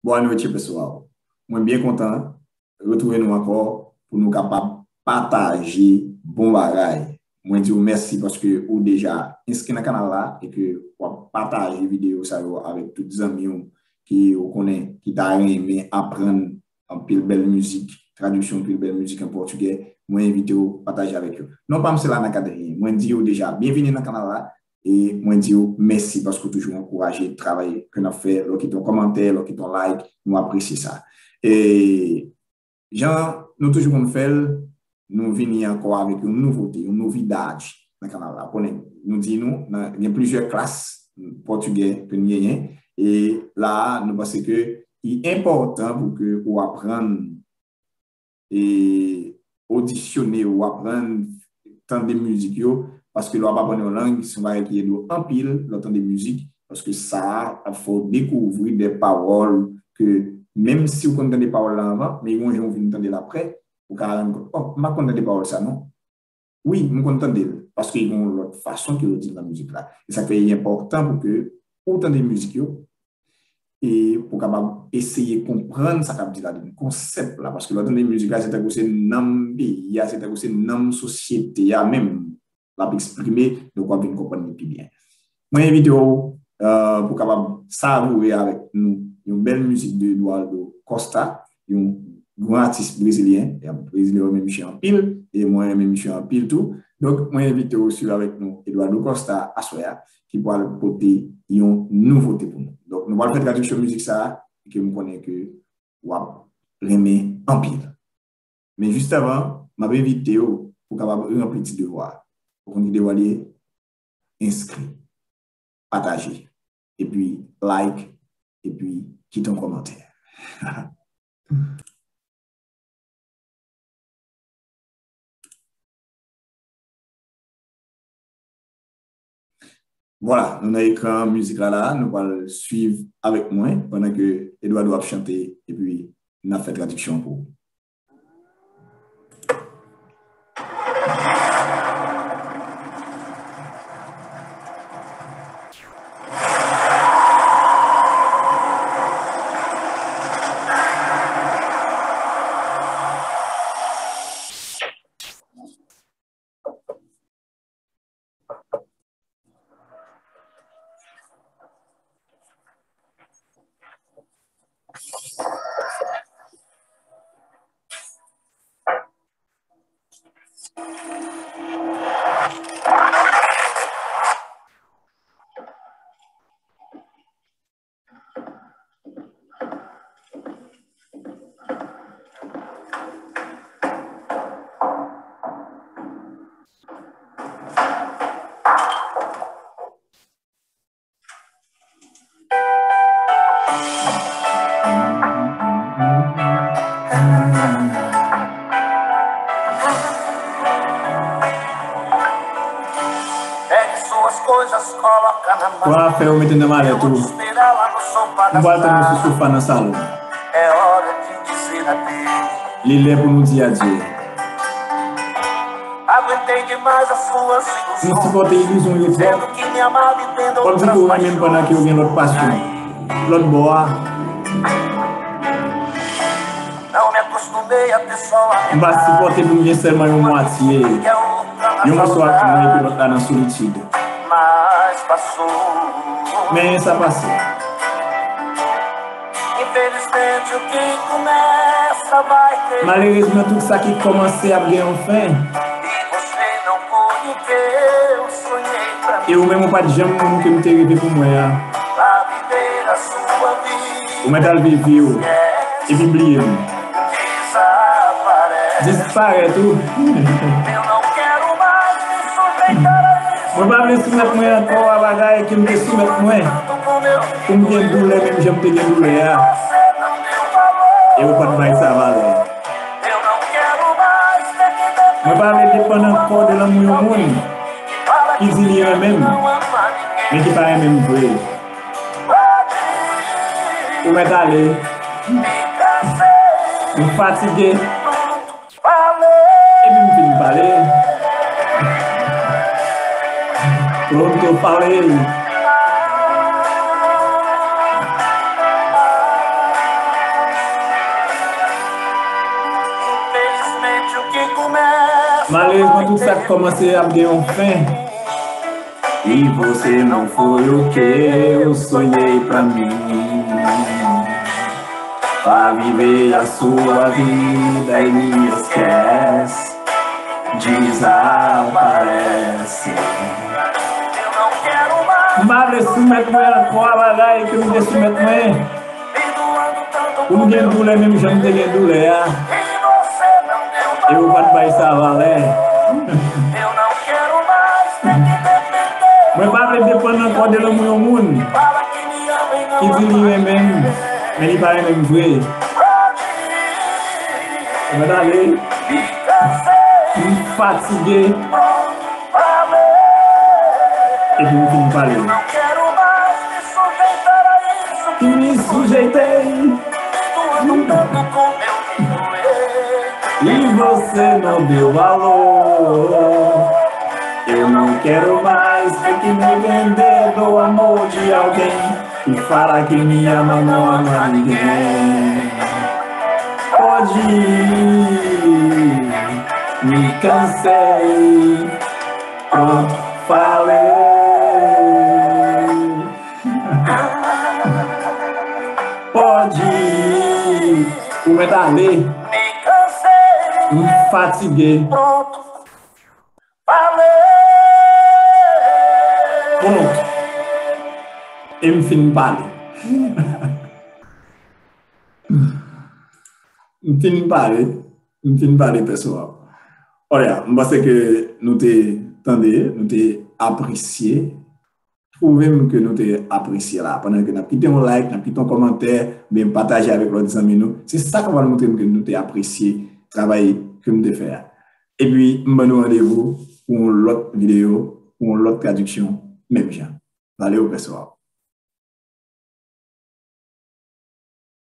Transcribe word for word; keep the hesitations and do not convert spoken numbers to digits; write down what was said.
Boa noite, pessoal. Mwen byen kontan retwouve nou ankò pou nou kapab pataje bon bagay. Mwen di w mèsi paske ou deja enskri nan kanal la e ke w ap pataje videyo sa yo avèk tout zanmi w ki ou konnen ki ta renmen aprann anpil bèl mizik, tradiksyon anpil bèl mizik an pòtigè. Mwen envite w pataje avèk yo. Non pa m se Lana Kadrien. Mwen di w deja byenvini nan kanal la. E mwen di w mèsi paske w toujou ankouraje travay ke n ap fè. Lè w kite yon kòmantè, lè w kite yon like, nou apresye sa. E jan nou toujou konn fè l, nou vini ankò avèk yon nouvote, yon novidade nan kanal la. Konnen, nou di nou, nan, gen plizyè klas pòtigè ke n genyen. E la a, nou panse ke li enpòtan pou ke ou aprann e odisyone yo, aprann tande mizik yo, paske lè w ap aprann yon lang, se yon bagay ki ede w anpil lè w tande mizik, paske sa a ap fè w dekouvri de pawòl ke, menm si w konn tande pawòl la anvan, men yon jan w vin tande l aprè, ou ka rann kont, oh, m pa konn tande pawòl sa non. Wi, m konn tande l, paske gen yon lòt fason ke yo di l nan mizik la. E sa k fè li enpòtan pou ke ou tande mizik yo, e pou w kapab eseye konprann sa k ap di ladan l, konsèp la, paske lè w tande mizik la, se tankou se nanm peyi a, se tankou se nanm sosyete a menm l ap eksprime, donk w ap vin konprann li pi byen. Mwen envite w, euh, pou w kapab savoure avèk nou yon bèl mizik de Eduardo Costa, yon gran atis brezilyen, e brezilyen yo renmen misye anpil, e mwen renmen misye anpil tou. Donk, mwen envite w swiv avèk nou Eduardo Costa aswè a, ki pral pote yon nouvote pou nou. Donk, nou pral fè tradiksyon mizik sa a, ke m konnen ke w ap renmen anpil. Men jis avan, m ap envite w pou w kapab ranpli ti devwa a. Ou konn ki devwa li ye? Enskri, pataje, epi like, epi kite yon kòmantè. Vwala, nou nan ekran mizik la la, nou pral swiv avèk mwen pandan ke Eduardo ap chante epi n ap fè tradiksyon pou ou. Pega suas coisas, coloca na mala. Pran afè yo mete nan malèt ou. Ou pral tann yo sou sofa nan salon. É hora de dizer adeus. Li lè pou nou di adye. Aguentei demais as suas ilusões. Nou sipòte ilizyon yo twòp. Dizendo que me amava e tendo outras paixões. Kòmsi ke ou renmen m pandan ke ou gen lòt pasyon. Lòt bò a. Não me acostumei a ter só a. M pa sipòte pou m gen sèlman yon mwatye. Yon mòso ak mwen epi lòt la nan solitid. Mas passou. Men sa pase. Infelizmente, o que começa vai ter. Malerezman, tout sa ki kòmanse ap gen yon fen. E você não foi o que eu sonhei pra mim. E ou menm ou pa t janm moun ke m te reve pou mwen an. Vá viver a sua vida. Ou mèt al viv vi w. Epi bliye m. Desaparece. Disparèt ou. Eu não quero mais me sujeitar a isso. Mwen pa vle soumèt mwen ankò a bagay ke m te soumèt mwen. Pou m gen doulè menm jan m te gen doulè a. E ou pa t bay sa valè. Mwen pa vle depann ankò de lanmou yon moun ki di li renmen m, men ki pa renmen m vre. Ou mèt ale. M fatige. Epi m fin pale. Pronto, pale. Malerezman, tout sa k kòmanse ap gen yon fen. E você não foi o que eu sonhei pra mim. Pra viver a sua vida e me esquece, desaparece. M pa vle soumèt mwen ankò a bagay ke m te soumèt mwen. Ou gen doulè menm jan m te gen doulè a. E ou pa t bay sa valè. Mwen pa vle depann ankò de lanmou yon moun ki di li renmen m, men li pa renmen m vre. Mwen ale, m fatige. Epi m fin pale. E me sujeitei. E você não deu valor. Eu não quero mais ter que me vender do amor de alguém que fala que me ama, não ama ninguém. Pode ir, me cansei. Pronto, falei. Pode ir. Ou mèt ale. M fatige. Pronto. E m fin pale. M fin pale. M fin pale, pèsonèl. Olha, m panse ke nou te tande, nou te apresye. Twouve m ke nou te apresye la. Pandan ke n ap kite yon like, n ap kite yon kòmantè, oubyen pataje avèk lòt zanmi nou. Se sa k ap montre m ke nou te apresye travay ke m te fè a. Epi, m ban nou randevou pou yon lòt videyo, pou yon lòt tradiksyon, menm jan. Valeu, pessoal.